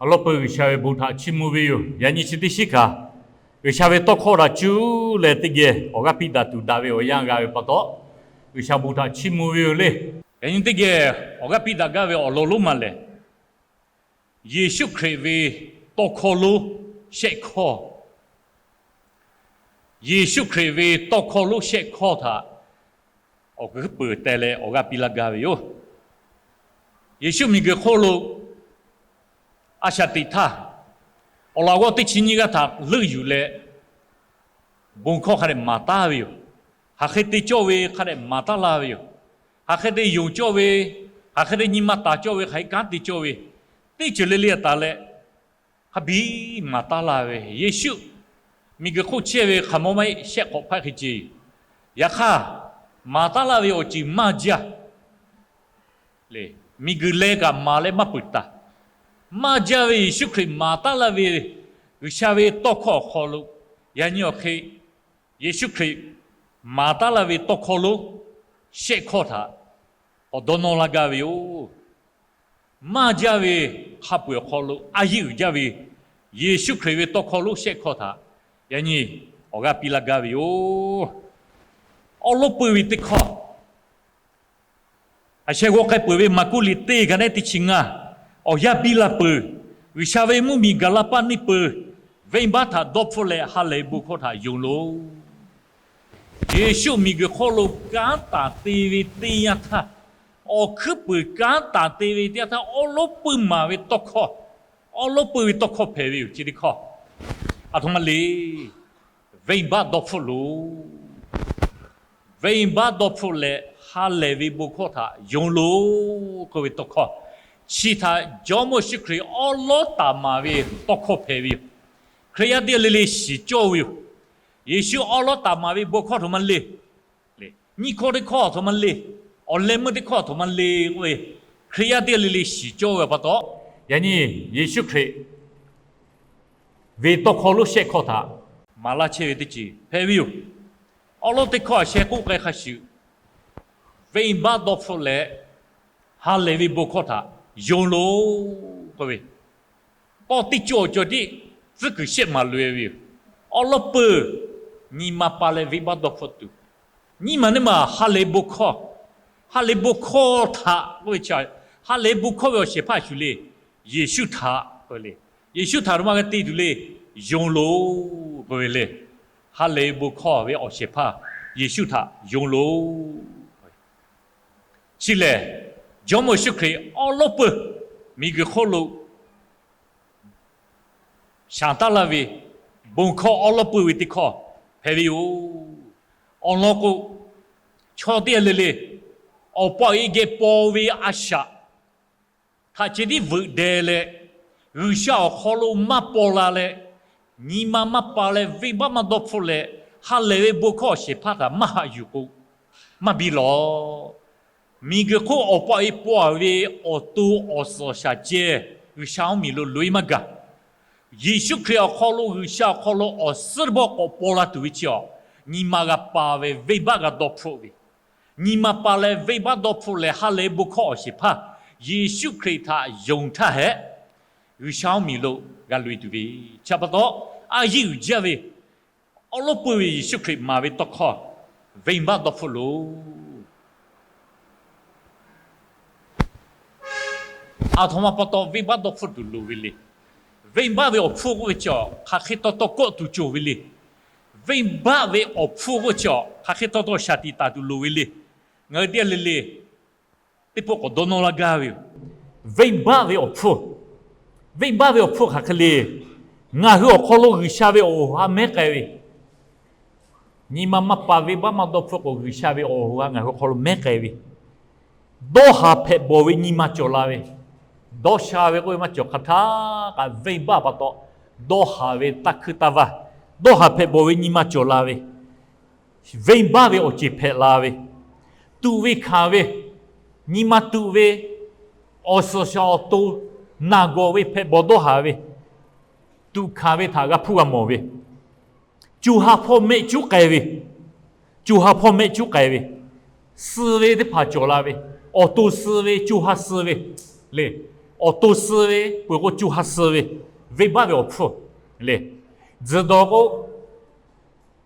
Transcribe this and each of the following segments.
Awˬ lawn peuˬ G'uiˬsha ve bon htaꞈ chiˇ mvuh ve yoˬ. Yaꞈ nyi chi teˇ shiˉ kaꞈ, G'uiˬsha ve tawˇ hkawˇ htaꞈ cuˇ leh teˇ geh awˬ g'aˇ piˇ daꞈ tuˬ daꞈ ve awˬ yanˇ g'a ve pa taw, G'uiˬsha bon htaꞈ chiˇ mvuh ve yoˬ le. Yaꞈ nyi teˇ geh awˬ g'aˇ piˇ daꞈ gaˇ ve awˬ lawn lonˉ ma lehˬ, Yeˍsuˆ Hkriꞈ ve tawˇ hkawˇ lonˉ shehˆ hkawˇ. Yeˍsuˆ Hkriꞈ ve tawˇ hkawˇ lonˉ shehˆ hkawˇ htaꞈ awˬ g'aˇ peuˬ teh leh awˬ g'aˇ piˇ laˇ gaˇ ve yoˬ. Yeˍsuˆ miˬguiˬ hk'oˆ lo a shaꞈ teꞈ htaˇ, awˬ laꞈ g'awˇ teˇ chi nyiˇ g'aˇ htaꞈ leuˆ yuˬ leh, bon hkawˇ hk'a dehꞈ maˍ taˉ ve yoˬ. Hk'aˬ hk'e te cawˇ ve hk'a dehꞈ maˍ taˉ laˇ ve yoˬ. Hk'aˬ hk'e te yonˍ cawˇ ve, hk'aˬ hk'e te nyi ma taˍ cawˇ ve, hk'aˬ hk'e kanˉ te cawˇ ve, teˇ ceuˬ le le a taˍ leh, hk'a biˇ maˍ taˉ laˇ ve Yeˍsuˆ miˬguiˬ hk'oˆ chehˇ ve hk'aˬ mawˇ maˇ heˆ, shehˆ hk'awꞈ hpaˆ hk'e ce yoˬ. Yaꞈ hk'aˇ, maˍ taˉ laˇ ve awˬ ceuˬ maˇ jaˇ le. Miˬguiˬ leh kaꞈ maˍ leh maˇ peuˬ taˍ. Maˇ jaˇ ve Yeˍsuˆ Hkriꞈ maˍ taˉ laˇ ve G'uiˬsha ve tawˇ hkawˇ awˬ hk'aw lo, yaꞈ nyi awˬ hk'e Yeˍsuˆ Hkriꞈ maˍ taˉ laˇ ve tawˇ hkawˇ lonˉ shehˆ hkawˇ htaꞈ k'awꞈ dawˇ nawˇ laˇ gaˇ ve yoˬ. Maˇ jaˇ ve hk'a peu-eˬ awˬ hk'aw lo a yeˇ uiˍ jaˇ ve Yeˍsuˆ Hkriꞈ ve tawˇ hkawˇ lonˉ shehˆ hkawˇ htaꞈ yaꞈ nyi awˬ g'aˇ piˇ laˇ gaˇ ve yoˬ. Awˉ lawˉ peuˬ ve teˇ hkawˇ, a sheh g'aw k'ai peuˬ ve Maˍkuˆ liꞈ teˇ ga neˉ teˇ chi ngaˇ, awˬ yanˇ piˇ la peuˬ, G'uiˬsha ve mvuhˇmiˬ gaˬ la paˇ neˇ peuˬ, venˇbaˆ htaꞈ dawˇ hpfuhˆ leh ha lehˬ ve bon hkawˇ htaꞈ yonˍ loˬ. Yeˍsuˆ miˬguiˬ hk'oˆ lo kanˉ taˍ te ve teˇ yanˇ htaˇ, awˬ hkuiˉ puiˍ kanˉ taˍ te ve teˇ yanˇ htaˇ, awˉ lawˉ peuˬ maˍ ve tawˇ hkawˇ, awˉ lawˉ peuˬ ve tawˇ hkawˇ hpehꞈ ve yoˬ. Chi teˇ hkawˇ a htoꞈ ma le. Venˇbaˆ dawˇ hpfuhˆ loˬ. Venˇbaˆ dawˇ hpfuhˆ leh ha lehˬ ve bon hkawˇ htaꞈ yonˍ loˬ k'oˆ ve tawˇ hkawˇ, chi htaꞈ Jawˇmawˇ Yeˍsuˆ Hkriꞈ awˉ lawˉ taˍ maˍ ve tawˇ hkawˇ hpehꞈ ve yoˬ. Hkriꞈ yaˇ teˇ g'aˇ le le shiˍ cawˇ ve yoˬ. Yeˍsuˆ awˉ lawˉ taˍ maˍ ve bon hkawˇ a htoꞈ ma le. Nyiˇ hkawˇ teˇ hkawˇ a htoꞈ ma le. Awˬ leh meuˇ teˇ hkawˇ a htoꞈ ma le k'oˆ ve, Hkriꞈ yaˇ teˇ g'aˇ le le shiˍ cawˇ ve pa taw, yaꞈ nyi Yeˍsuˆ Hkriꞈ ve tawˇ hkawˇ lonˉ shehˆ hkawˇ htaꞈ maˍ laˇ chehˇ ve teˇ ceuˬ hpehꞈ ve yoˬ. Awˉ lawˉ teˇ hkawˇ a sheh k'oˆ k'ai hk'a shuˍ, venˇbaˆ dawˇ hpfuhˆ leh ha lehˬ ve bon hkawˇ htaꞈ yonˍ loˬ k'oˆ ve, tawˇ teˇ cawˬ cawˬ tiˉ tcuhˉ kuiˬ shehˆ maˍ loꞈ-e ve yoˬ. Awˉ lawˉ peuˬ nyi ma pa leh venˇbaˆ dawˇ hpfuhˆ tuˬ, nyiˇ maˬ neˇ maˬ ha lehˬ ve bon hkawˇ, ha lehˬ ve bon hkawˇ htaꞈ k'oˆ ve chi, ha lehˬ ve bon hkawˇ ve awˬ shehˍ hpaˇ shuˍ le. Yeˍsuˆ htaꞈ k'oˆ ve le. Yeˍsuˆ htaꞈ a htoꞈ ma g'a te tuˬ le. Yonˍ loˬ k'oˆ ve le. Ha lehˬ ve bon hkawˇ ve awˬ shehˍ hpaˇ Yeˍsuˆ htaꞈ yonˍ loˬ. Chi lehˬ, Jawˇmawˇ Yeˍsuˆ Hkriꞈ awˉ lawˉ peuˬ miˬguiˬ hk'oˆ lo shaˍ taˉ laˇ ve bon hkawˇ awˉ lawˉ peuˬ ve teˇ hkawˇ hpehꞈ ve yoˬ. Awˬ lawn k'o, chaw teˇ g'aˇ le le awˬ pa awˬ e geh paw ve a shaꞈ htaꞈ ceh tiˉ veuꞈ deh leh, G'uiˬsha awˬ hk'aw lo maˇ paw la leh, nyi ma maˇ pa leh, venˇbaˆ maˇ dawˇ hpfuhˆ leh, ha lehˬ ve bon hkawˇ awˬ shehˍ hpaˇ htaꞈ maˇ haꞈ yuˬ k'o, maˇ biˇ lawˬ. Miˬguiˬ hk'oˆ awˬ pa awˬ e paw ve awˬ to awˬ suhˍ awˬ shaˍ ceh G'uiˬsha mvuhˇ miˬ lo loꞈ-e maˇ gaˬ. Yeˍsuˆ Hkriꞈ awˬ hk'aw lo, G'uiˬsha awˬ hk'aw lo awˬ suhˉ teˇ pawˆ k'awꞈ paw la tuˬ ve chi awˬ, nyi ma g'a pa ve venˇbaˆ g'a dawˇ hpfuhˆ ve, nyi ma pa leh venˇbaˆ dawˇ hpfuhˆ leh ha lehˬ ve bon hkawˇ awˬ shehˍ hpaˇ Yeˍsuˆ Hkriꞈ htaꞈ yonˍ htaˇ hehꞈ, G'uiˬsha mvuhˇ miˬ lo g'a loꞈ-e tuˬ ve chi pa taw, a yeˇ uiˍ jaˇ ve awˉ lawˉ peuˬ ve Yeˍsuˆ Hkriꞈ maˍ ve tawˇ hkawˇ, venˇbaˆ dawˇ hpfuhˆ loˬ. A htoꞈ ma pa taw venˇbaˆ dawˇ hpfuhˆ tuˬ loˍ ve le. Venˇbaˆ ve awˬ hpfuhˇ k'oˆ ve chi awˬ hk'aˬ hk'e taw taw kawˆ tuˬ cawˬ ve le. Venˇbaˆ ve awˬ hpfuhˇ k'oˆ ve chi awˬ hk'aˬ hk'e taw taw shaˍ tiꞈ taˍ tuˬ loˍ ve le. Ngaˬ hui teˇ g'aˇ le le teˇ pawˆ k'awꞈ dawˇ nawˇ laˇ gaˇ ve yoˬ. Venˇbaˆ ve awˬ hpfuhˇ, venˇbaˆ ve awˬ hpfuhˇ hk'aˬ hk'e le. Ngaˬ hui awˬ hk'aw lo G'uiˬsha ve awˬ hoꞈ ha mehˉ k'ai ve, nyi ma maˇ pa venˇbaˆ maˇ dawˇ hpfuhˆ k'o, G'uiˬsha ve awˬ hoꞈ ha ngaˬ hui awˬ hk'aw lo mehˉ k'ai ve, dawˇ haˍ hpehꞈ bawˬ ve nyi ma cawˬ la ve, dawˇ sha ve k'oˆ ve maˇ cawˬ hk'aˬ htaˇ kaꞈ venˇbaˆ pa taw, dawˇ haˍ ve taˇ hkuiˇ taˇ vaˇ, dawˇ haˍ hpehꞈ bawˬ ve nyi ma cawˬ la ve, venˇbaˆ ve awˬ ceˬ hpehꞈ la ve, tuꞈ ve hkanˍ ve, nyi ma tuꞈ ve, awˬ suhˍ shaˍ awˬ to naˬ gawˬ ve hpehꞈ bawˬ dawˇ haˍ ve, tuꞈ hkanˍ ve htaꞈ g'a hpuˇ g'a mawˬ ve, co ha hpawˇ mehˆ cuˉ k'ai ve, co ha hpawˇ mehˆ cuˉ k'ai ve, suh ve teˇ hpaˍ cawˬ la ve, awˬ to suh ve, co ha suh ve le. awˬ to suh ve peuˬ k'o, co ha suh ve venˇbaˆ ve awˬ hpfuhˇ le. Tzuhˬ dawˬ k'o,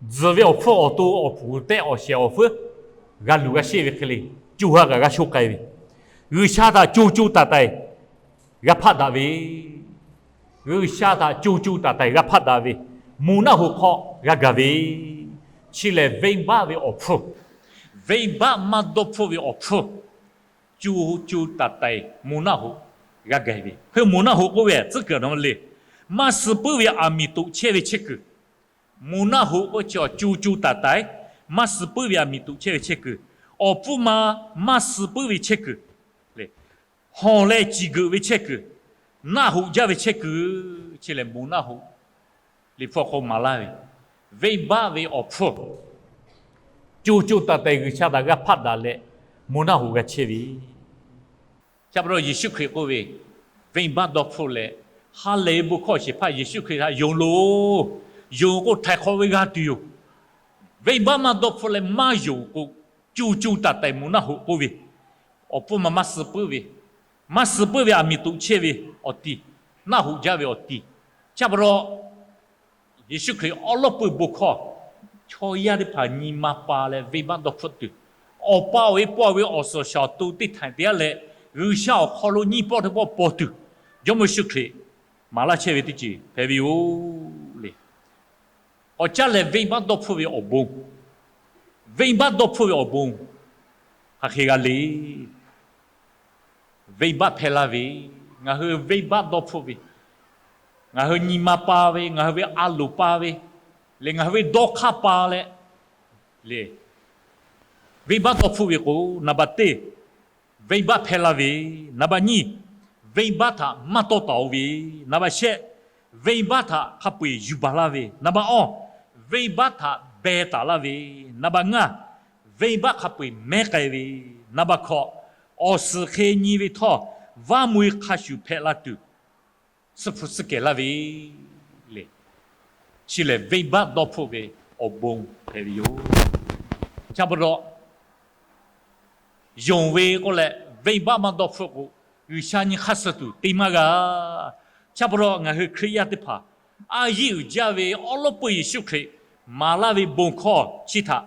tzuhˬ ve awˬ hpfuhˇ awˬ to awˬ puˍ tehˆ awˬ shehˍ awˬ fuiˉ g'a luˬ g'a sheˆ ve hk'e le, co ha kaꞈ g'a sho k'ai ve, G'uiˬsha htaꞈ co co taiˍ taiˍ g'a hpaˆ daꞈ ve, G'uiˬsha htaꞈ co co taiˍ taiˍ g'a hpaˆ daꞈ ve, moˬ naˆ hoꞈ hk'aw g'a gaˬ ve, chi lehˬ venˇbaˆ ve awˬ hpfuhˇ, venˇbaˆ maˇ dawˇ hpfuhˆ ve awˬ hpfuhˇ, co co taiˍ taiˍ moˬ naˆ hoꞈ g'a gaˬ ve. Hk'e moˬ naˆ hoꞈ k'oˆ ve tcuhˉ kuiˬ a le, maˇ suh puiˉ ve aˬ miˍ toꞈ chehˇ ve chehˇ kuiˬ. Moˬ naˆ hoꞈ k'oˆ chi awˬ co co taiˍ taiˍ maˇ suh puiˉ ve aˬ miˍ toꞈ chehˇ ve chehˇ kuiˬ, awˬ pfuhˇ ma maˇ suh puiˉ ve chehˇ kuiˬ, hawˬ leh ciˬ geuꞈ ve chehˇ kuiˬ, naˆ hoꞈ jaˇ ve chehˇ kuiˬ, chi lehˬ moˬ naˆ hoꞈ. Liꞈ hpu awˬ hk'aw maˍ laˇ ve, venˇbaˆ ve awˬ hpfuhˇ co co taiˍ taiˍ G'uiˬsha htaꞈ g'a hpaˆ daꞈ leh, moˬ naˆ hoꞈ g'a chehˇ ve. Chi pa taw Yeˍsuˆ Hkriꞈ k'oˆ ve, venˇbaˆ dawˇ hpfuhˆ leh ha lehˬ ve bon hkawˇ shehˍ hpaˇ Yeˍsuˆ Hkriꞈ htaꞈ yonˍ loˬ. Yonˍ k'o htaiˍ hk'awꞈ ve g'a tuˬ yoˬ. Venˇbaˆ maˇ dawˇ hpfuhˆ leh maˇ yonˍ k'o, co co taiˍ taiˍ moˬ naˆ hoꞈ k'oˆ ve, awˬ pfuhˇ ma maˇ suh puiˉ ve, maˇ suh puiˉ ve aˬ miˍ toꞈ chehˇ ve awˬ ti, naˆ hoꞈ jaˇ ve awˬ ti. Chi pa taw Yeˍsuˆ Hkriꞈ awˉ lawˉ peuˇ bon hkawˇ, chaw yaˇ teˇ hpaˍ nyi ma pa leh venˇbaˆ dawˇ hpfuhˆ tuˬ, awˬ pa awˬ e paw ve awˬ suhˍ shaˍ awˬ to teˇ htaiˍ te aˉ leh, G'uiˬsha awˬ hk'aw lo nyiˇ pawˆ teˇ pawˆ paw tuˬ, Jawˇmawˇ Yeˍsuˆ Hkriꞈ maˍ laˇ chehˇ ve teˇ ceuˬ hpehꞈ ve yoˬ le. K'awꞈ caˉ leh venˇbaˆ dawˇ hpfuhˆ ve awˬ bon, venˇbaˆ dawˇ hpfuhˆ ve awˬ bon hk'aˬ hk'e g'a le. Venˇbaˆ hpehˇ laˇ ve, ngaˬ hui venˇbaˆ dawˇ hpfuhˆ ve, ngaˬ hui nyi ma pa ve, ngaˬ hui ve a loˍ pa ve, leh ngaˬ hui ve dawˇ hk'aˇ pa leh, le, venˇbaˆ dawˇ hpfuhˆ ve k'o, naˍ baˬ teˇ, venˇbaˆ hpehˇ laˇ ve, naˍ baˬ nyiˇ, venˇbaˆ htaꞈ maˇ tawˇ taˍ-o ve, naˍ baˬ shehˆ, venˇbaˆ htaꞈ hk'a peu-eˬ yuˬ baˬ laˇ ve, naˍ baˬ awˇ, venˇbaˆ htaꞈ beh taˍ laˇ ve, naˍ baˬ ngaˇ, venˇbaˆ hk'a peu-eˬ mehˉ k'ai ve, naˍ baˬ hkawꞈ, awˬ suhˍ hk'e nyi ve htawˇ, vaˇ mui hk'a shuˍ hpehꞈ la tuˬ, suh hpu suh kehˬ laˇ ve le. Chi lehˬ venˇbaˆ dawˇ hpfuhˆ ve awˬ bon hpehꞈ ve yoˬ. Chi pa taw, yonˍ ve k'oˆ leh venˇbaˆ maˇ dawˇ hpfuhˆ k'o, G'uiˬsha nyi hk'aˇ suh tuˬ te maˇ g'a. Chi pa taw ngaˬ hui Hkriꞈ yaˇ teˇ hpaˍ, a yiˇ uiˍ jaˇ ve awˉ lawˉ peuˇ Yeˍsuˆ Hkriꞈ maˍ laˇ ve bon hkawˇ chi htaꞈ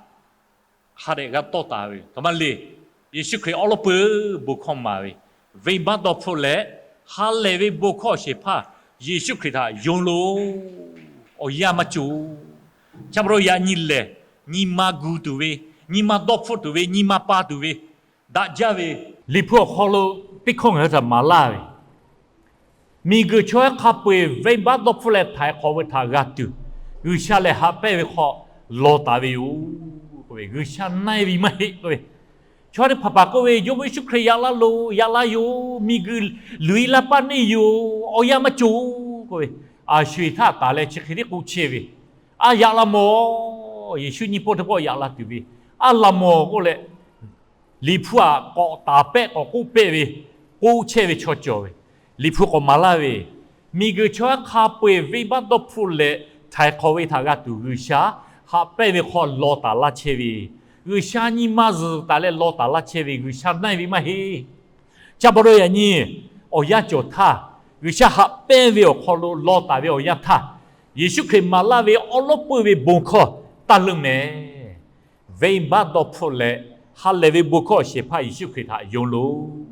hk'a dehꞈ g'a tawˇ taˍ ve yoˬ. Htoꞈ ma le, Yeˍsuˆ Hkriꞈ awˉ lawˉ peuˇ bon hkawˇ maˍ ve, venˇbaˆ dawˇ hpfuhˆ leh ha lehˬ ve bon hkawˇ shehˍ hpaˇ Yeˍsuˆ Hkriꞈ htaꞈ yonˍ loˬ. Awˬ yanˇ maˇ cawˬ. Chi pa taw yaꞈ nyi lehˬ, nyi ma gu tuˬ ve, nyi ma dawˇ hpfuhˆ tuˬ ve, nyi ma pa tuˬ ve, daꞈ jaˇ ve, Liꞈ hpu awˬ hk'aw lo teˇ hkawˇ ngaˬ hui htaꞈ maˍ laˇ ve, miˬguiˬ chaw yaˇ hk'a peu-eˬ venˇbaˆ dawˇ hpfuhˆ leh htaiˍ hk'awꞈ ve htaꞈ g'a tuˬ, G'uiˬsha lehˬ haꞈ pehnˇ ve hk'aw law taˍ ve yoˬ. G'uiˬsha na-e ve maˇ heˆ k'oˆ ve, chaw teˇ hpaˍ hpaˍ k'oˆ ve, Jawˇmawˇ Yeˍsuˆ Hkriꞈ yaꞈ la loˬ, yaꞈ la yoˬ, miˬguiˬ luˬ-e laˇ paˇ neˇ yoˬ, awˬ yanˇ maˇ cawˬ k'oˆ ve, a sho-eˬ htaˇ taˍ leh chi hk'e tiˉ k'oˆ chehˇ ve, a yaꞈ la mawˬ, Yeˍsuˆ nyiˇ pawˆ teˇ pawˆ yaꞈ la tuˬ ve, a laˬ mawˬ k'oˆ leh, Liꞈ hpu aꞈ k'awꞈ taˍ pehˆ k'awꞈ k'oˆ pehˆ ve, k'oˆ chehˇ ve chaw cawˬ ve, Liꞈ hpu k'awꞈ maˍ laˇ ve, miˬguiˬ chaw yaˇ hk'a peu-eˬ venˇbaˆ dawˇ hpfuhˆ leh htaiˍ hk'awꞈ ve htaꞈ g'a tuˬ G'uiˬsha haꞈ pehnˇ ve hk'aw law taˍ laˇ chehˇ ve, G'uiˬsha nyi ma zuhˬ taˍ leh law taˍ laˇ chehˇ ve G'uiˬsha na-e ve maˇ heˆ. Chi pa taw yaꞈ nyi awˬ yanˇ cawˬ htaˇ, G'uiˬsha haꞈ pehnˇ ve awˬ hk'aw lo law taˍ ve awˬ yanˇ htaˇ, Yeˍsuˆ Hkriꞈ maˍ laˇ ve awˉ lawˉ peuˇ ve bon hkawˇ taˇ leuˆ mehˍ. Venˇbaˆ dawˇ hpfuhˆ leh ha lehˬ ve bon hkawˇ shehˍ hpaˇ Yeˍsuˆ Hkriꞈ htaꞈ yonˍ loˬ.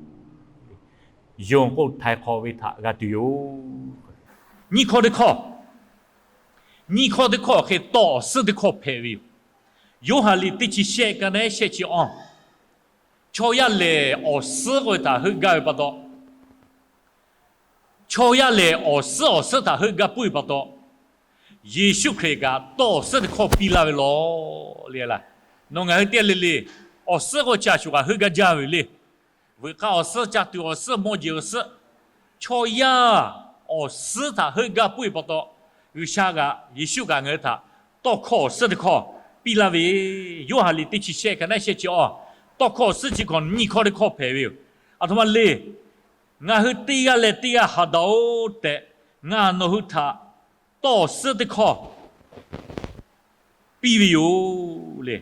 Yonˍ k'o htaiˍ hk'awꞈ ve htaꞈ g'a tuˬ yoˬ. Nyiˇ hkawˇ teˇ hkawˇ, nyiˇ hkawˇ teˇ hkawˇ hk'e tawˇ awˬ suhˉ teˇ hkawˇ hpehꞈ ve yoˬ. Yoˇhanˬ liꞈ teˇ chi shehˆ ka naˉ shehˆ chi awˇ, chaw yaˇ lehˬ awˬ suhˉ k'oˆ ve htaꞈ heuˆ gaˇ ve pa taw, chaw yaˇ lehˬ awˬ suhˉ awˬ suhˉ htaꞈ heuˆ gaˇ puiˉ ve pa taw, Yeˍsuˆ Hkriꞈ kaꞈ tawˇ awˬ suhˉ teˇ hkawˇ piˇ laˇ ve lawˬ le laˇ. Nawˬ ngaˬ hui teˇ g'aˇ le le, awˬ suhˉ k'oˆ chi a shuˍ kaꞈ heuˆ gaˇ jaˇ ve le. Veuꞈ k'aˇ awˬ suhˉ, ca tuˬ awˬ suhˉ, mawˇ jeˬ awˬ suhˉ, chaw yaˇ awˬ suhˉ htaꞈ heuˆ gaˇ puiˉ ve pa taw, G'uiˬsha kaꞈ Yeˍsuˆ kaꞈ ngaˬ hui htaꞈ tawˇ hkawˇ awˬ suhˉ teˇ hkawˇ piˇ laˇ ve, Yoˇhanˬ liꞈ teˇ chi shehˆ ka naˉ shehˆ chi awˇ, tawˇ hkawˇ awˬ suhˉ chi hkawꞈ nyiˇ hkawˇ teˇ hkawˇ hpehꞈ ve yoˬ. A htoꞈ ma le, ngaˬ hui teˇ g'aˇ leh teˇ g'aˇ haꞈ daꞈ-oˬ tehꞈ, ngaˬ nawˬ hui htaꞈ tawˇ awˬ suhˉ teˇ hkawˇ piˇ ve yoˬ le.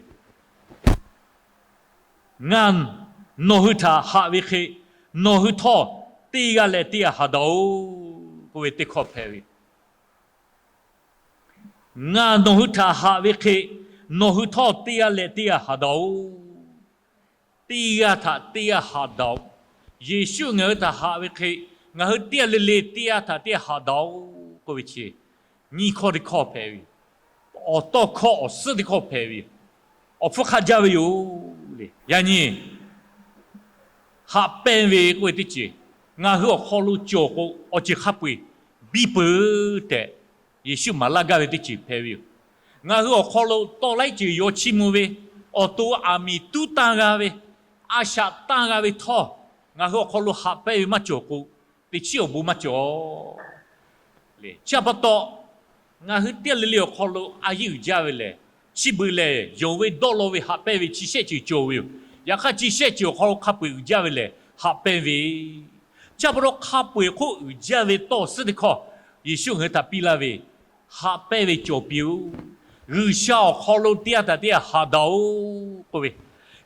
Ngaˬ nawˬ hui htaꞈ haꞈ ve hk'e, nawˬ hui htawˇ teˇ g'aˇ leh teˇ g'aˇ haꞈ daꞈ-oꞈ k'oˆ ve teˇ hkawˇ hpehꞈ ve. Ngaˬ nawˬ hui htaꞈ haꞈ ve hk'e, nawˬ hui htawˇ teˇ g'aˇ leh teˇ g'aˇ haꞈ daꞈ-oꞈ. Teˇ g'aˇ htaꞈ teˇ g'aˇ haꞈ daꞈ-oꞈ. Yeˍsuˆ ngaˬ hui htaꞈ haꞈ ve hk'e, ngaˬ hui teˇ g'aˇ le le teˇ g'aˇ htaꞈ teˇ g'aˇ haꞈ daꞈ-oꞈ k'oˆ ve chi nyiˇ hkawˇ teˇ hkawˇ hpehꞈ ve yoˬ. Awˬ tawˇ hkawˇ awˬ suhˉ teˇ hkawˇ hpehꞈ ve yoˬ. Awˬ hpfuhˇ hk'aˇ jaˇ ve yoˬ le. Yaꞈ nyi haꞈ pehnˇ ve k'oˆ ve teˇ ceuˬ, ngaˬ hui awˬ hk'aw lo cawˬ k'o, awˬ ceuˬ hk'a peu-eˬ biˇ peuˬ tehꞈ Yeˍsuˆ maˍ laˇ gaˇ ve teˇ ceuˬ hpehꞈ ve yoˬ. Ngaˬ hui awˬ hk'aw lo tawˇ laiˉ ceuˬ yaw chiˇ mvuh ve, awˬ to aˬ miˍ tuˉ tanˇ g'a ve, a shaꞈ tanˇ g'a ve htawˇ, ngaˬ hui awˬ hk'aw lo haꞈ pehnˇ ve maˇ cawˬ k'o, teꞈ chiˉ awˬ bon maˇ cawˬ. Chi pa taw, ngaˬ hui teˇ g'aˇ le le awˬ hk'aw lo a yeˇ uiˍ jaˇ ve lehˬ, chi beuꞈ lehˬ yonˍ ve dawˇ law ve haꞈ pehnˇ ve chi shehˆ ceuˬ cawˬ ve yoˬ. Yaꞈ hk'aˇ, chi shehˆ ceuˬ awˬ hk'aw lo hk'a peu-eˬ uiˍ jaˇ ve lehˬ haꞈ pehnˇ ve. Chi pa taw, hk'a peu-eˬ hk'oˆ uiˍ jaˇ ve tawˇ suhˉ teˇ hkawˇ Yeˍsuˆ ngaˬ hui htaꞈ piˇ laˇ ve, haꞈ pehnˇ ve cawˬ piˇ-oˆ. G'uiˬsha awˬ hk'aw lo teˇ g'aˇ htaꞈ teˇ g'aˇ haꞈ daꞈ-oꞈ k'oˆ ve,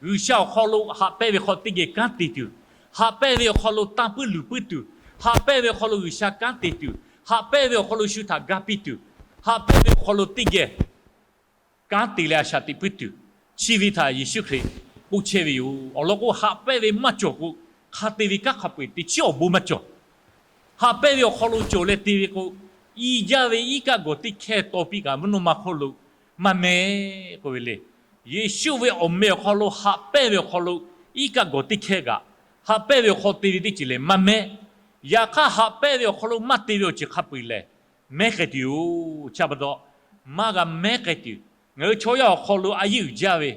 G'uiˬsha awˬ hk'aw lo haꞈ pehnˇ ve hk'aw teˇ geh kanˉ te tuˬ, haꞈ pehnˇ ve awˬ hk'aw lo tanˇ puiˉ luˬ puiˉ tuˬ, haꞈ pehnˇ ve awˬ hk'aw lo G'uiˬsha kanˉ te tuˬ, haꞈ pehnˇ ve awˬ hk'aw lo shu htaꞈ ga piˇ tuˬ, haꞈ pehnˇ ve awˬ hk'aw lo teˇ geh kanˉ te leh a shaꞈ teꞈ puiˉ tuˬ, chi ve htaꞈ Yeˍsuˆ Hkriꞈ k'oˆ chehˇ ve yoˬ. Awˬ lawn k'o, haꞈ pehnˇ ve maˇ cawˬ k'o, hk'a te ve kanˉ hk'a peu-eˬ teꞈ chiˉ awˬ bon maˇ cawˬ. Haꞈ pehnˇ ve awˬ hk'aw lo cawˬ leh te ve k'o, i jaˇ ve iˉ kaˆ gawˬ teˇ hkehˇ taw piˇ kaꞈ mvuhˇ naw ma hk'oˆ lo maˇ mehˆ k'oˆ ve le. Yeˍsuˆ ve awˬ meh awˬ hk'aw lo haꞈ pehnˇ ve awˬ hk'aw lo iˉ kaˆ gawˬ teˇ hkehˇ kaꞈ, haꞈ pehnˇ ve awˬ hk'aw te ve teˇ ceuˬ lehˬ maˇ mehˆ. Yaꞈ hk'aˇ, haꞈ pehnˇ ve awˬ hk'aw lo maˇ te ve awˬ ceuˬ hk'a peu-eˬ lehˬ mehˉ k'ai tuˬ-oˬ. Chi pa taw, maˇ g'a mehˉ k'ai tuˬ, ngaˬ hui chaw yaˇ awˬ hk'aw lo a yeˇ uiˍ jaˇ ve,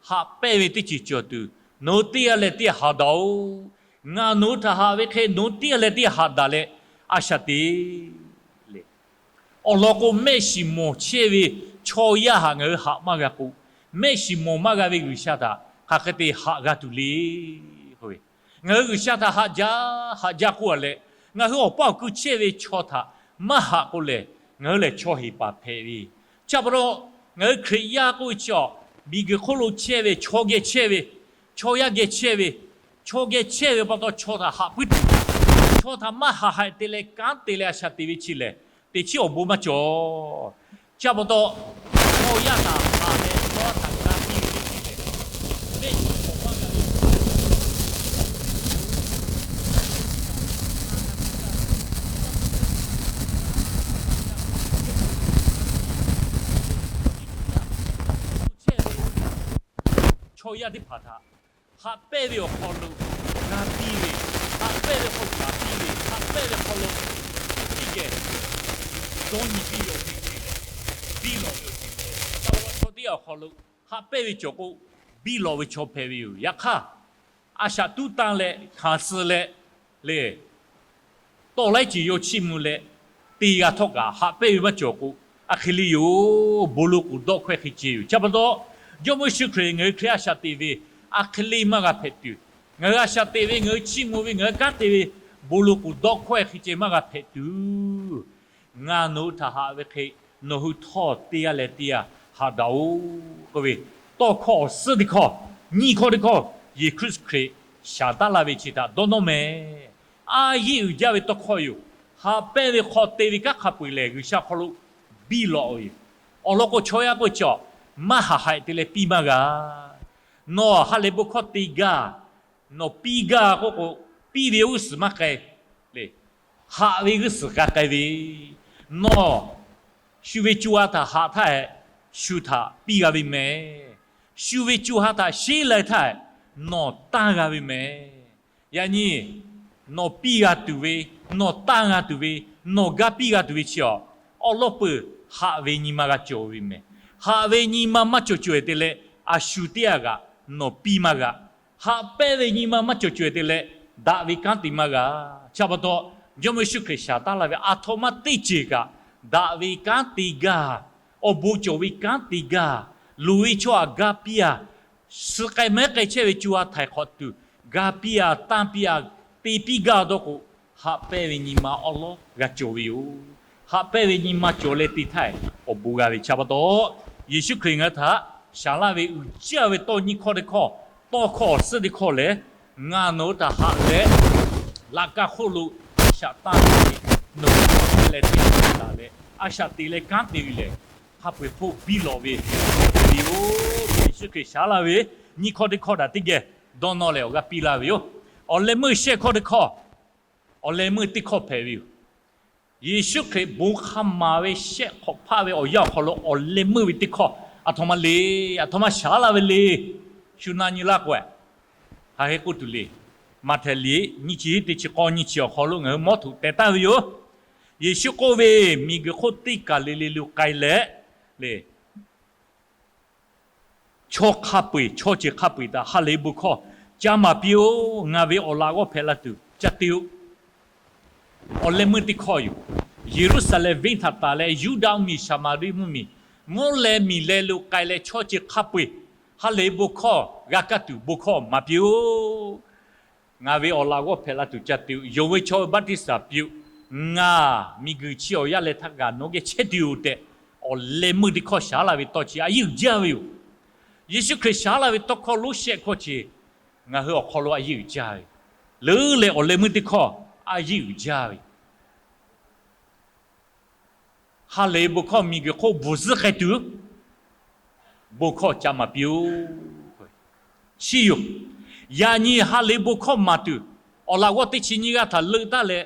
haꞈ pehnˇ ve teˇ ceuˬ cawˬ tuˬ, nawˬ hui teˇ g'aˇ leh teˇ g'aˇ haꞈ daꞈ-oꞈ. Ngaˬ nawˬ hui htaꞈ haꞈ ve hk'e, nawˬ hui teˇ g'aˇ leh teˇ g'aˇ haꞈ daꞈ leh a shaꞈ teꞈ le. Awˬ lawn k'o, mehˆ shiˍ mawˬ chehˇ ve chaw yaˇ htaꞈ ngaˬ hui haꞈ maˇ g'a k'o, mehˆ shiˍ mawˬ maˇ g'a ve G'uiˬsha htaꞈ hk'aˬ hk'e te haꞈ g'a tuˬ le k'oˆ ve, ngaˬ hui G'uiˬsha htaꞈ haꞈ jaˇ haꞈ jaˇ k'oˆ a leh, ngaˬ hui awˬ paˇ awˬ ku chehˇ ve chaw htaꞈ maˇ haꞈ k'o lehˬ, ngaˬ hui lehˬ chaw heˍ paˍ hpehꞈ ve. Chi pa taw, ngaˬ hui Hkriꞈ yaˇ k'oˆ ve chi awˬ, miˬguiˬ hk'oˆ lo chehˇ ve chaw geh chehˇ ve, chaw yaˇ geh chehˇ ve, chaw geh chehˇ ve pa taw chaw htaꞈ haꞈ puiˉ tuˬ, chaw htaꞈ maˇ haꞈ haiˬ te leh kanˉ te leh a shaꞈ teꞈ ve chi lehˬ, teꞈ chiˉ awˬ bon maˇ cawˬ. Chi pa taw, chaw yaˇ htaꞈ haꞈ leh chaw yaˇ htaꞈ ga piˇ ve teˇ ceuˬ lehˬ, mehˆ shiˍ mawˬ maˇ g'a ve chehˇ ve chaw yaˇ teˇ hpaˍ htaꞈ haꞈ pehnˇ ve awˬ hk'aw lo ga piˇ ve, haꞈ pehnˇ ve awˬ hk'aw lo ga piˇ ve, haꞈ pehnˇ ve awˬ hk'aw lo teˇ geh dawˇ nyi piˇ ve awˬ ceuˬ, biˇ lawꞈ ve awˬ ceuˬ, chaw teˇ g'aˇ awˬ hk'aw lo haꞈ pehnˇ ve cawˬ k'o, biˇ lawꞈ ve chaw hpehꞈ ve yoˬ. Yaꞈ hk'aˇ, a shaꞈ tuˉ tanˇ leh hkanˍ suh leh le, tawˇ laiˉ ceuˬ yaw chiˇ mvuh leh te g'a htawˇ kaꞈ haꞈ pehnˇ ve maˇ cawˬ k'o, a hk'e le yoˬ. Bon lo k'oˍ dawˆ hkawehˇ hk'e ceh yoˬ. Chi pa taw, Jawˇmawˇ Yeˍsuˆ Hkriꞈ ngaˬ hui Hkriꞈ a shaꞈ teꞈ ve a hk'e le maˇ g'a hpehꞈ tuˬ, ngaˬ hui a shaꞈ teꞈ ve, ngaˬ hui chiˇ mvuh ve, ngaˬ hui kanˉ te ve bon lo k'oˍ dawˆ hkawehˇ hk'e ceh maˇ g'a hpehꞈ tuˬ, ngaˬ nawˬ hui htaꞈ haꞈ ve hk'e, nawˬ hui htawˇ teˇ g'aˇ leh teˇ g'aˇ haꞈ daꞈ-oꞈ k'oˆ ve, tawˇ hkawˇ awˬ suhˉ teˇ hkawˇ, nyiˇ hkawˇ teˇ hkawˇ, Yeˍsuˆ Hkriꞈ shaˍ taˉ laˇ ve chi htaꞈ dawˇ nawˇ mehˍ. A yeˇ uiˍ jaˇ ve tawˇ hkawˇ yoˬ. Haꞈ pehnˇ ve hk'aw te ve kanˉ hk'a peu-eˬ lehˬ, G'uiˬsha hk'aw lo biˇ lawꞈ ve yoˬ. Awˬ lawn k'o, chaw yaˇ k'oˆ ve chi awˬ, maˇ haꞈ haiˬ te leh piˇ maˇ g'a. Nawˬ ha lehˬ bon hkawˇ te gaˇ, nawˬ piˇ gaˇ k'oˆ k'o, piˇ ve g'uˇ suhˍ maˇ k'ai le. Haꞈ ve g'uˇ suhˍ g'a k'ai ve, nawˬ shu ve co ha htaꞈ haꞈ htaˇ hehꞈ, shu htaꞈ piˇ g'a ve mehˍ. Shu ve co ha htaꞈ sheˉ lai htaˇ hehꞈ, nawˬ tanˇ g'a ve mehˍ. Yaꞈ nyi nawˬ piˇ g'a tuˬ ve, nawˬ tanˇ g'a tuˬ ve, nawˬ ga piˇ g'a tuˬ ve chi awˬ, awˉ lawˉ peuˬ haꞈ ve nyi ma g'a cawˬ ve mehˍ. Haꞈ ve nyi ma maˇ cawˬ cawehˬ te leh, a shu teˇ g'aˇ kaꞈ nawˬ piˇ maˇ g'a. Haꞈ pehnˇ ve nyi ma maˇ cawˬ cawehˬ te leh, daꞈ ve kanˉ te maˇ g'a. Chi pa taw, Jawˇmawˇ Yeˍsuˆ Hkriꞈ shaˍ taˉ laˇ ve a htoꞈ ma teˇ ceuˬ kaꞈ, daꞈ ve kanˉ te gaˇ, awˬ bon cawˬ ve kanˉ te gaˇ, loˍ ve chaw htaꞈ ga piˇ a, suh k'ai mehˉ k'ai chehˇ ve co ha htaiˍ hk'awꞈ tuˬ ga piˇ a, tanˇ piˇ a, te piˇ gaˇ dawˇ k'o, haꞈ pehnˇ ve nyi ma awˉ lawˉ g'a cawˬ ve yoˬ. Haꞈ pehnˇ ve nyi ma cawˬ leh te htaˇ awˬ bon g'a ve. Chi pa taw, Yeˍsuˆ Hkriꞈ ngaˬ hui htaꞈ shaˍ laˇ ve uiˍ jaˇ ve tawˇ nyiˇ hkawˇ teˇ hkawˇ, tawˇ hkawˇ awˬ suhˉ teˇ hkawˇ lehˬ, ngaˬ nawˬ hui htaꞈ haꞈ leh laꞈ ka hk'oˆ lo a shaꞈ tanˇ ve, nawˬ hui hk'aˬ hk'e leh teˇ g'aˇ taˍ leh a shaꞈ te leh kanˉ te ve lehˬ, hk'a peu-eˬ hk'oˆ biˇ lawꞈ ve yoˬ. Yeˍsuˆ Hkriꞈ shaˉ laˇ ve nyiˇ hkawˇ teˇ hkawˇ htaꞈ teˇ geh dawˇ nawˇ leh awˬ g'aˇ piˇ laˇ ve yoˬ. Awˬ leh meuˇ shehˆ hkawˇ teˇ hkawˇ, awˬ leh meuˇ teˇ hkawˇ hpehꞈ ve yoˬ. Yeˍsuˆ Hkriꞈ bon hk'a maˍ ve shehˆ hk'awꞈ hpaˆ ve awˬ yanˇ awˬ hk'aw lo awˬ leh meuˇ ve teˇ hkawˇ aˬ htoꞈ ma le, aˬ htoꞈ ma shaˉ laˇ ve le, shu na nyi laˇ k'o, hk'aˬ hk'e k'oˆ tuˬ le. Maꞈhtehˍ liꞈ nyiˇ chi teˇ chi k'awˇ nyiˇ chi awˬ hk'aw lo ngaˬ hui mawˇ htoꞈ teh taˍ ve yoˬ. Yeˍsuˆ k'oˆ ve, Miˬguiˬ hk'oˆ teˇ kaˬ le le lo k'ai leh, le, chaw hk'a peu-eˬ, chaw ceuˬ hk'a peu-eˬ htaꞈ ha lehˬ bon hkawˇ ca maˍ piˇ-oˆ. Ngaˬ ve awˬ laꞈ g'awˇ hpehꞈ la tuˬ ca te-o. Awˬ leh meuˇ teˇ hkawˇ yoˬ. Yeˍruˆsaˍlehnˍ venˇ htaꞈ taˍ leh Yuˇdaꞈ mvuhˇmiˬ, Saˍmaˍriˆ mvuhˇmiˬ, mvuhˇ leh miˬ leh lo k'ai leh chaw ceuˬ hk'a peu-eˬ ha lehˬ bon hkawˇ g'a kaˇ tuˬ bon hkawˇ maˍ piˇ-oˆ. Ngaˬ ve awˬ laꞈ g'awˇ hpehꞈ la tuˬ ca te-o. Yonˍ ve chaw baˆtiˆsaˬ piˇ-oˆ. Ngaˬ miˬguiˬ chi awˬ yanˇ leh htaˇ kaꞈ nawˬ geh chehˇ tuˬ yoˬ tehꞈ, awˬ leh meuˇ teˇ hkawˇ shaˉ laˇ ve tawˇ chi a yeunˇ jaˇ ve yoˬ. Yeˍsuˆ Hkriꞈ shaˉ laˇ ve tawˇ hkawˇ lonˉ shehˆ hkawˇ chi ngaˬ hui awˬ hk'aw lo a yeunˇ jaˇ ve, leuˉ leh awˬ leh meuˇ teˇ hkawˇ a yeunˇ jaˇ ve, ha lehˬ bon hkawˇ miˬguiˬ hk'oˆ bvuhˬ zuhˆ k'ai tuˬ bon hkawˇ ca maˍ piˇ-oˆ. Chi yoˬ. Yaꞈ nyi ha lehˬ bon hkawˇ maˍ tuˬ, awˬ laꞈ g'awˇ teˇ chi nyiˇ g'aˇ htaꞈ leuˆ taˉ leh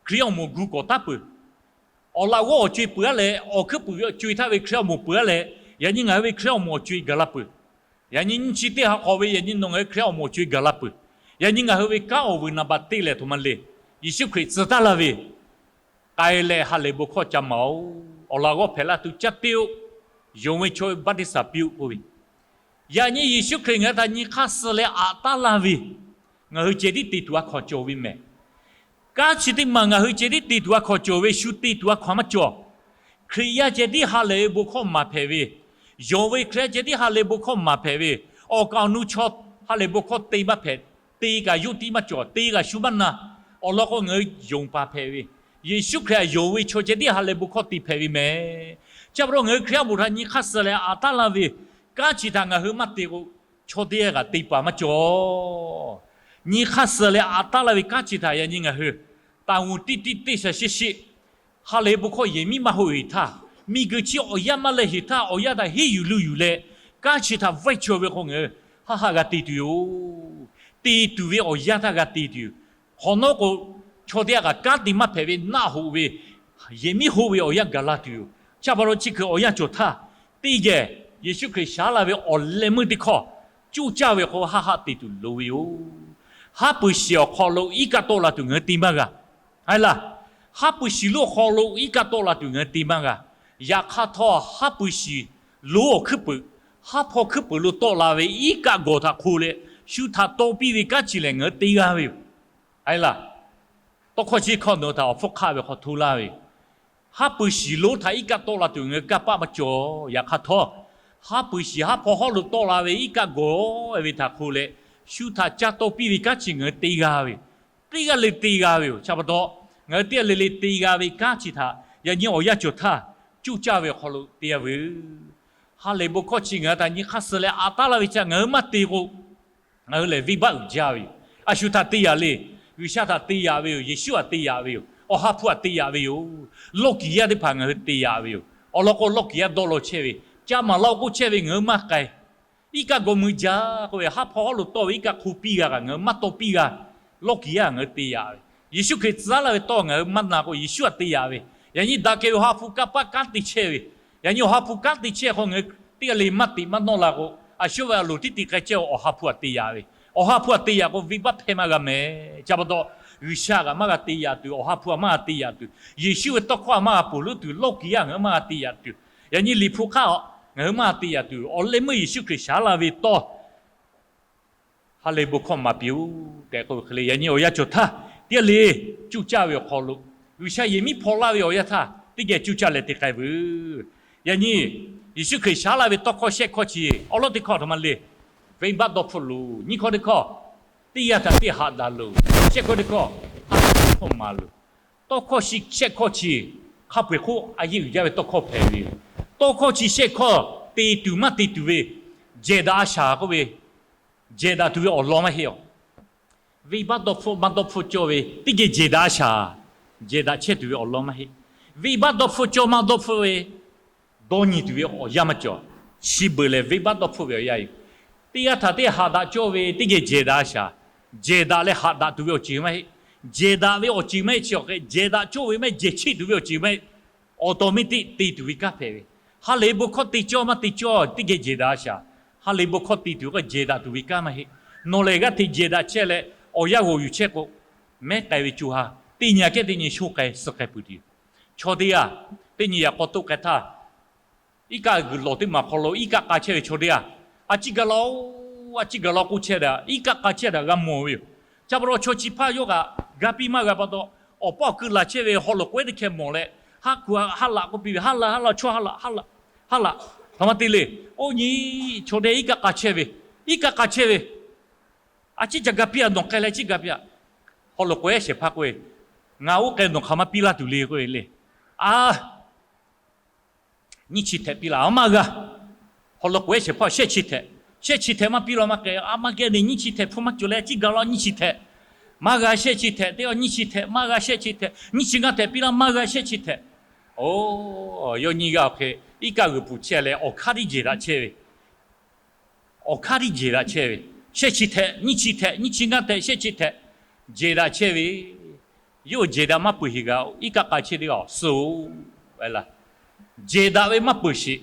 Hkriꞈ awˬ moˍ gu kawˍ taˉ peuˬ. Awˬ laꞈ g'awˇ awˬ co-e peuˬ-a leh, awˬ hkuiˉ puiˍ co-e htaˇ ve Hkriꞈ awˬ moˍ peuˬ-a leh, yaꞈ nyi ngaˬ hui ve Hkriꞈ awˬ moˍ awˬ co-e gaˬ la peuˬ. Yaꞈ nyi nyiˇ chi teˇ ha hk'awꞈ ve yaꞈ nyi nawˬ ngaˬ hui Hkriꞈ awˬ moˍ awˬ co-e gaˬ la peuˬ. Yaꞈ nyi ngaˬ hui ve kanˉ awˬ vuiˬ naˍ baˬ te lehˬ, aˬ htoꞈ ma le, Yeˍsuˆ Hkriꞈ tcuh taˉ laˇ ve, k'ai leh ha lehˬ bon hkawˇ ca maˍ-oˆ. Awˬ laꞈ g'awˇ hpehꞈ la tuˬ ca te-o. Yonˍ ve chaw baˆtiˆsaˬ piˇ-oˆ k'oˆ ve, yaꞈ nyi Yeˍsuˆ Hkriꞈ ngaˬ hui htaꞈ nyi hk'aˇ suh leh aꞈ taˉ laˇ ve, ngaˬ hui ceh tiˉ te tuˬ a hkawnˍ cawˬ ve mehˍ. Kanˉ chi teˇ maˬ ngaˬ hui ceh tiˉ te tuˬ a hkawnˍ cawˬ ve, shu te tuˬ a hkawnˍ maˇ cawˬ. Hkriꞈ yaˇ ceh tiˉ ha lehˬ ve bon hkawˇ maˍ hpehꞈ ve, yonˍ ve Hkriꞈ yaˇ ceh tiˉ ha lehˬ bon hkawˇ maˍ hpehꞈ ve, awˬ kaˍ awˬ nu chaw ha lehˬ bon hkawˇ te maˇ hpehꞈ, te kaꞈ yawˇ tiˉ maˇ cawˬ, te kaꞈ shu maˇ na. Awˬ lawn k'o, ngaˬ hui yonˍ paˍ hpehꞈ ve, Yeˍsuˆ Hkriꞈ htaꞈ yonˍ ve chaw ceh tiˉ ha lehˬ bon hkawˇ te hpehꞈ ve mehˍ. Chi pa taw ngaˬ hui Hkriꞈ yaˇ bon htaꞈ nyi hk'aˇ suh leh aꞈ taˉ laˇ ve kanˉ chi htaꞈ ngaˬ hui maˇ te k'o, chaw teˇ g'aˇ kaꞈ te paˍ maˇ cawˬ. Nyi hk'aˇ suh leh aꞈ taˉ laˇ ve kanˉ chi htaꞈ yaꞈ nyi ngaˬ hui taˍ g'uˬ tiˇ tiˇ teˇ shaˍ sheˆ sheˆ, ha lehˬ ve bon hkawˇ yehˬ miˉ maˇ hoˆ heˍ htaˇ, miˬguiˬ chi awˬ yanˇ maˇ leh heˍ htaˇ, awˬ yanˇ htaꞈ henˇ yuˬ lu yuˬ leh, kanˉ chi htaꞈ vaiˇ chaweh ve hk'aw ngaˬ hui haˆ haˆ g'a te tuˬ yoˬ. Te tuˬ ve awˬ yanˇ htaˇ g'a te tuˬ yoˬ. Hk'awꞈ nawˉ k'o, chaw teˇ g'aˇ kaꞈ kanˉ te maˇ hpehꞈ ve naˆ hoꞈ ve, yehˬ miˉ hoˆ ve awˬ yanˇ gaˬ la tuˬ yoˬ. Chi pa taw chi hk'e awˬ yanˇ cawˬ htaˇ, teˇ geh Yeˍsuˆ Hkriꞈ shaˉ laˇ ve awˬ leh meuˇ teˇ hkawˇ cuˇ caˇ ve hk'aw haˆ haˆ te tuˬ loˍ ve yoˬ. Haˉ pui shiˍ awˬ hk'aw lo iˉ kaˆ tawˆ la tuˬ ngaˬ hui te maˇ g'a. Aˬ laˬ, haˉ pui shiˍ lonˉ awˬ hk'aw lo iˉ kaˆ tawˆ la tuˬ ngaˬ hui te maˇ g'a. Yaꞈ hk'aˇ htawˇ, haˉ pui shiˍ lonˉ awˬ hkuiˉ puiˍ, haˉ hpawˇ hkuiˉ puiˍ lo tawˆ la ve iˉ kaˆ gawˬ htaꞈ hk'o leh, shu htaꞈ taw piˇ ve kanˉ chi lehˬ ngaˬ hui te g'a ve yoˬ. Aˬ laˬ, tawˇ hkawˇ chi hkawˇ nawˬ hui htaꞈ awˬ hpfuhˇ hk'aˆ ve hk'aw hto laˇ ve yoˬ. Haˉ pui shiˍ lonˉ htaꞈ iˉ kaˆ tawˆ la tuˬ ngaˬ hui kanˇ paˆ maˇ cawˬ. Yaꞈ hk'aˇ htawˇ, haˉ pui shiˍ haˉ hpawˇ hawˉ lo tawˆ la ve iˉ kaˆ gawˬ ve htaꞈ hk'o leh, shu htaꞈ caˇ taw piˇ ve kanˉ chi ngaˬ hui te g'a ve yoˬ. Teˇ g'aˇ le te g'a ve yoˬ. Chi pa taw, ngaˬ hui teˇ g'aˇ le le te g'a ve kanˉ chi htaꞈ yaꞈ nyi awˬ yanˇ cawˬ htaˇ, cuˇ caˇ ve awˬ hk'aw lo te g'a ve yoˬ. Ha lehˬ bon hkawˇ chi ngaˬ hui htaꞈ nyi hk'aˇ suh leh aꞈ taˉ laˇ ve chi ngaˬ hui maˇ te k'o, ngaˬ hui lehˬ venˇbaˆ uiˍ jaˇ ve yoˬ. A shu htaꞈ te yaꞈ le. G'uiˬsha htaꞈ te yaꞈ ve yoˬ. Yeˍsuˆ htaꞈ te yaꞈ ve yoˬ. Awˬ ha hpu htaꞈ te yaꞈ ve yoˬ. Lawˇ kiˍ yaˇ teˇ hpaˍ ngaˬ hui te yaꞈ ve yoˬ. Awˬ lawn k'o, lawˇ kiˍ yaˇ dawˇ law chehˇ ve, ca maˍ laˇ-oˆ k'oˆ chehˇ ve ngaˬ hui maˇ k'ai. Iˉ kaˆ gawˬ mui jaˇ k'oˆ ve, haˉ hpawˇ hawˉ lo tawˆ ve iˉ kaˆ hk'o piˇ g'a kaꞈ ngaˬ hui maˇ taw piˇ g'a. Lawˇ kiˍ yaˇ ngaˬ hui te yaꞈ ve, Yeˍsuˆ Hkriꞈ tcuh laˇ ve tawˇ ngaˬ hui maˇ na k'o, Yeˍsuˆ htaꞈ te yaꞈ ve, yaꞈ nyi daꞈ kehˬ ve awˬ ha hpu kanˇ paˆ kanˉ te chehˇ ve, yaꞈ nyi awˬ ha hpu kanˉ te chehˇ hk'aw ngaˬ hui teˇ g'aˇ le maˇ teꞈ maˇ nawˇ la k'o, a shu ve a loˍ tiˉ te k'ai chehˇ awˬ ha hpu htaꞈ te yaꞈ ve, awˬ ha hpu htaꞈ te yaꞈ k'o, venˇbaˆ hpehˇ maˇ g'a mehˍ. Chi pa taw, G'uiˬsha kaꞈ maˇ g'a te yaꞈ tuˬ, awˬ ha hpu htaꞈ maˇ g'a te yaꞈ tuˬ, Yeˍsuˆ ve tawˇ hkawˇ htaꞈ maˇ g'a ponˬ leuˉ tuˬ, lawˇ kiˍ yaˇ ngaˬ hui maˇ g'a te yaꞈ tuˬ, yaꞈ nyi Liꞈ hpu hk'aˇ a ngaˬ hui maˇ g'a te yaꞈ tuˬ, awˬ leh meuˇ Yeˍsuˆ Hkriꞈ shaˉ laˇ ve tawˇ ha lehˬ bon hkawˇ maˍ piˇ-oˆ tehꞈ k'oˆ ve hk'e le, yaꞈ nyi awˬ yanˇ cawˬ htaˇ, teˇ g'aˇ le cuˇ caˇ ve awˬ hk'aw lo, G'uiˬsha yehˬ miˉ hpaw laˇ ve awˬ yanˇ htaˇ teˇ geh cuˇ caˇ leh te k'ai veuˬ. Yaꞈ nyi Yeˍsuˆ Hkriꞈ shaˉ laˇ ve tawˇ hkawˇ shehˆ hkawˇ chi awˉ lawˉ teˇ hkawˇ aˬ htoꞈ ma le. Venˇbaˆ dawˇ hpfuhˆ loˬ. Nyiˇ hkawˇ teˇ hkawˇ, teˇ g'aˇ htaꞈ teˇ haꞈ daꞈ loˬ. Shehˆ hkawˇ teˇ hkawˇ, ha lehˬ bon hkawˇ maˍ loˬ. Tawˇ hkawˇ shehˆ hkawˇ chi hk'a peu-eˬ hk'oˆ a yeunˇ uiˍ jaˇ ve tawˇ hkawˇ hpehꞈ ve yoˬ. Tawˇ hkawˇ chi shehˆ hkawˇ te tuˬ maˇ te tuˬ ve, jehˬ daꞈ a shaˍ k'oˆ ve, jehˬ daꞈ tuˬ ve awˬ lawn maˇ heˆ awˬ. Venˇbaˆ dawˇ hpfuhˆ maˇ dawˇ hpfuhˆ cawˇ ve teˇ geh jehˬ daꞈ shaˍ. Jehˬ daꞈ chehˇ tuˬ ve awˬ lawn maˇ heˆ. Venˇbaˆ dawˇ hpfuhˆ cawˇ maˇ dawˇ hpfuhˆ ve dawˇ nyi tuˬ ve awˬ yanˇ maˇ cawˬ. Chi beuꞈ lehˬ, venˇbaˆ dawˇ hpfuhˆ ve awˬ yanˇ yoˬ. Teˇ g'aˇ htaꞈ teˇ g'aˇ haꞈ daꞈ cawˇ ve teˇ geh jehˬ daꞈ shaˍ. Jehˬ daꞈ leh haꞈ daꞈ tuˬ ve awˬ ceuˬ maˇ heˆ. Jehˬ daꞈ ve awˬ ceuˬ maˇ heˆ. Chi awˬ hk'e jehˬ daꞈ cawˇ ve maˇ heˆ, jehˬ cheˆ tuˬ ve awˬ ceuˬ maˇ heˆ. Awˬ taw miˇ teˇ te tuˬ ve kanˉ hpehꞈ ve, ha lehˬ bon hkawˇ te cawˇ maˇ te cawˇ teˇ geh jehˬ daꞈ shaˍ. Ha lehˬ bon hkawˇ te tuˬ k'o jehˬ daꞈ tuˬ ve kanˉ maˇ heˆ. Nawˬ lehˬ g'aˇ hteꞈ jehˬ daꞈ chehˇ leh awˬ yanˇ g'awˬ yuˬ chehˇ k'o, mehˉ k'ai ve co ha teˇ nyi aꞈ kehˉ teˇ nyi sho k'ai suh k'ai peuˬ tuˬ yoˬ. Chaw teˇ g'aˇ teˇ nyi yaꞈ k'aw toˆ k'ai htaˇ, iˉ kaˆ g'uiˬ lawˬ teˇ maˬ hk'aw lo iˉ kaˆ k'a chehˇ ve chaw teˇ g'aˇ, a ciˉ gaˬ la-oˬ, a ciˉ gaˬ la k'oˆ chehˇ daꞈ, iˉ kaˆ k'a chehˇ daꞈ g'a mawˬ ve yoˬ. Chi pa taw chaw chi hpaˇ yawˇ kaꞈ ga piˇ maˇ g'a pa taw, awˬ paˇ awˬ keu laˬ chehˇ ve haw loꞈ k'oꞈ ehˉ teˇ hkeh mawˬ leh, ha kuˬ ha laꞈ k'oˆ piˇ ve, ha laꞈ ha laꞈ chaw ha laꞈ ha laꞈ ha laꞈ, hk'aˬ ma te le. Oˇ nyi chaw teˇ g'aˇ iˉ kaˆ k'a chehˇ ve, iˉ kaˆ k'a chehˇ ve, a ciˉ ca ga piˇ a nawˬ k'ai leh ciˉ ga piˇ a. Haw loꞈ k'oꞈ ehˉ shehˍ hpaˇ k'oˆ ve, Ngaˬ oˇ k'ai nawˬ hk'aˬ ma piˇ laˇ tuˬ le k'oˆ ve le. A nyiˇ chi htehꞈ piˇ laˇ, a maˇ g'a. Haw loꞈ k'oꞈ ehˉ shehˍ hpaˇ shehˆ chi htehꞈ, shehˆ chi htehꞈ maˇ piˇ law maˇ k'ai, a maˇ geh le nyiˇ chi htehꞈ hpu maˇ cawˬ leh ciˉ gaˬ la nyiˇ chi htehꞈ, maˇ g'a shehˆ chi htehꞈ, teˇ g'aˇ nyiˇ chi htehꞈ maˇ g'a shehˆ chi htehꞈ, nyiˇ chi ngaˇ htehꞈ piˇ laˇ maˇ g'a shehˆ chi htehꞈ. O, yawˇ nyiˇ g'aˇ awˬ hk'e iˉ kaˆ g'uiˬ pfuhˍ chehˇ leh awˬ hk'aˇ tiˉ jehˬ daꞈ chehˇ ve, awˬ hk'aˇ tiˉ jehˬ daꞈ chehˇ ve, shehˆ chi htehꞈ, nyiˇ chi htehꞈ, nyiˇ chi ngaˇ htehꞈ, shehˆ chi htehꞈ, jehˬ daꞈ chehˇ ve, yawˇ jehˬ daꞈ maˇ peuˬ sheˍ g'a, iˉ kaˆ k'a chehˇ teˇ g'aˇ suh-oˬ. Jehˬ daꞈ ve maˇ peuˬ sheˍ.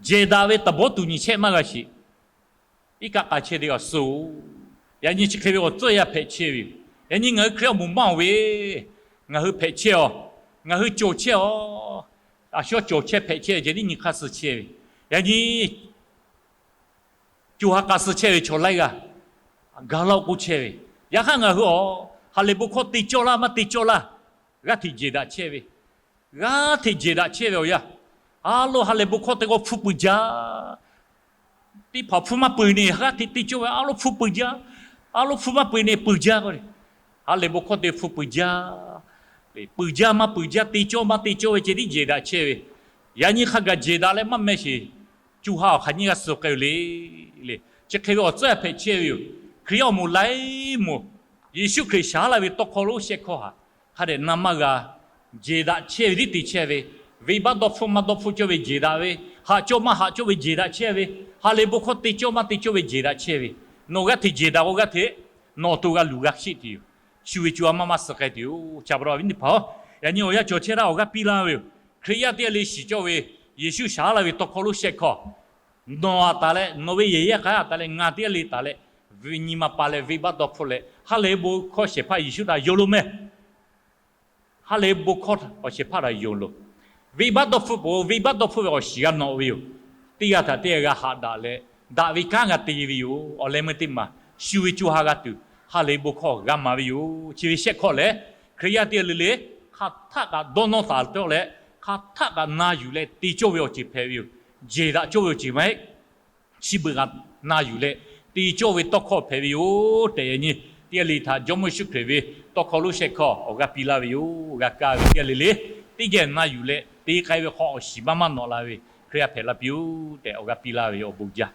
Jehˬ daꞈ ve သဘောတူညီချက် maˇ g'a sheˍ. Iˉ kaˆ k'a chehˇ teˇ g'aˇ suh-oˬ. Yaꞈ nyi chi hk'e ve awˬ tcuhˇ yaˇ hpehꞈ chehˇ ve yoˬ. Yaꞈ nyi ngaˬ hui Hkriꞈ yaˇ awˬ moˍ maˇ-oˬ ve, ngaˬ hui hpehꞈ chehˇ-aˬ, ngaˬ hui cawˬ chehˇ-aˬ, a shu cawˬ chehˇ hpehꞈ chehˇ ceh tiˉ nyi hk'aˇ suh chehˇ ve, yaꞈ nyi co ha k'a suh chehˇ ve chaw laiˉ g'aˇ ga laˇ-oˆ k'oˆ chehˇ ve. Yaꞈ hk'aˇ ngaˬ hui-aˬ, ha lehˬ bon hkawˇ te cawˇ laˇ maˇ te cawˇ laˇ, g'aˇ hteꞈ jehˬ daꞈ chehˇ ve, g'aˇ hteꞈ jehˬ daꞈ chehˇ ve awˬ yanˇ, a lo ha lehˬ bon hkawˇ te k'o hpu puiˍ jaˇ. Teˇ hpaˍ hpu maˇ peuˬ ne, g'aˇ hteꞈ te cawˇ ve a lo hpu puiˍ jaˇ. A lo hpu maˇ peuˬ ne, puiˍ jaˇ k'o, ha lehˬ bon hkawˇ te hpu puiˍ jaˇ. Puiˍ jaˇ maˇ puiˍ jaˇ, te cawˇ maˇ te cawˇ ve ceh tiˉ jehˬ daꞈ chehˇ ve, yaꞈ nyi hk'a gaˬ jehˬ daꞈ leh maˇ meh sheˍ. Co ha awˬ hk'aˬ nyiˇ g'aˇ suh k'ai-oˬ le. Le chi hk'e ve awˬ tcuhˇ yaˇ hpehꞈ chehˇ ve yoˬ. Hkriꞈ yaˇ awˬ moˍ laiˉ moˍ, Yeˍsuˆ Hkriꞈ shaˍ haˉ la ve tawˇ hkawˇ lonˉ shehˆ hkawˇ htaꞈ hk'a dehꞈ na maˇ g'a. Jehˬ daꞈ chehˇ ve tiˉ te chehˇ ve, venˇbaˆ dawˇ hpfuhˆ maˇ dawˇ hpfuhˆ cawˇ ve jehˬ daꞈ ve, haꞈ cawˇ maˇ haꞈ cawˇ ve jehˬ daꞈ chehˇ ve, ha lehˬ bon hkawˇ te cawˇ maˇ te cawˇ ve jehˬ daꞈ chehˇ ve, nawˬ g'aˇ hteꞈ jehˬ daꞈ k'o g'aˇ hteꞈ nawˬ awˬ to g'a luˬ g'a sheˆ tuˬ yoˬ. Shu ve co ha maˇ maˇ suh k'ai tuˬ yoˬ. Chi pa taw awˬ viˉ teˇ hpaˍ-oˬ, yaꞈ nyi awˬ yanˇ cawˬ chehˇ htaˇ awˬ g'aˇ piˇ laˇ ve yoˬ. Hkriꞈ yaˇ teˇ g'aˇ le shiˍ cawˇ ve, Yeˍsuˆ shaˍ haˉ la ve tawˇ hkawˇ lonˉ shehˆ hkawˇ, nawˬ aꞈ taˍ leh nawˬ ve yehˬ yaˇ hk'a aꞈ taˍ leh ngaˬ teˇ g'aˇ le taˍ leh, nyi ma pa leh venˇbaˆ dawˇ hpfuhˆ leh ha lehˬ bon hkawˇ shehˍ hpaˇ Yeˍsuˆ htaꞈ yonˍ loˬ meh. Ha lehˬ bon hkawˇ awˬ shehˍ hpaˇ htaꞈ yonˍ loˬ. Venˇbaˆ dawˇ hpfuhˆ peuˬ-oˬ, venˇbaˆ dawˇ hpfuhˆ ve awˬ shiˍ g'a nawꞈ ve yoˬ. Teˇ g'aˇ htaꞈ teˇ g'aˇ g'a haꞈ daꞈ leh, daꞈ ve kanˉ g'a te ve yoˬ. Awˬ leh meuˇ teˇ maˬ shu ve co ha g'a tuˬ, ha lehˬ bon hkawˇ g'a maˍ ve yoˬ. Chi ve shehˆ hkawˇ lehˬ, Hkriꞈ yaˇ teˇ g'aˇ le le hk'aˬ htaˆ kaꞈ dawˇ nawˇ taˍ cawˇ leh, hk'aˬ htaˆ kaꞈ na yuˬ leh te cawˇ ve awˬ ceuˬ hpehꞈ ve yoˬ. Jehˬ daꞈ cawˇ ve awˬ ceuˬ maˇ heˆ. Chi beuꞈ kaꞈ na yuˬ leh te cawˇ ve tawˇ hkawˇ hpehꞈ ve yoˬ tehꞈ, yaꞈ nyi teˇ g'aˇ le htaꞈ Jawˇmawˇ Yeˍsuˆ Hkriꞈ ve tawˇ hkawˇ lonˉ shehˆ hkawˇ awˬ g'aˇ piˇ laˇ ve yoˬ. G'a kaˇ ve teˇ g'aˇ le le teˇ geh na yuˬ leh te k'ai ve hk'aw awˬ shiˍ maˇ maˇ nawꞈ la ve Hkriꞈ yaˇ hpehꞈ la piˇ-oˬ tehꞈ awˬ g'aˇ piˇ laˇ ve yoˬ. Awˬ bon jaˇ.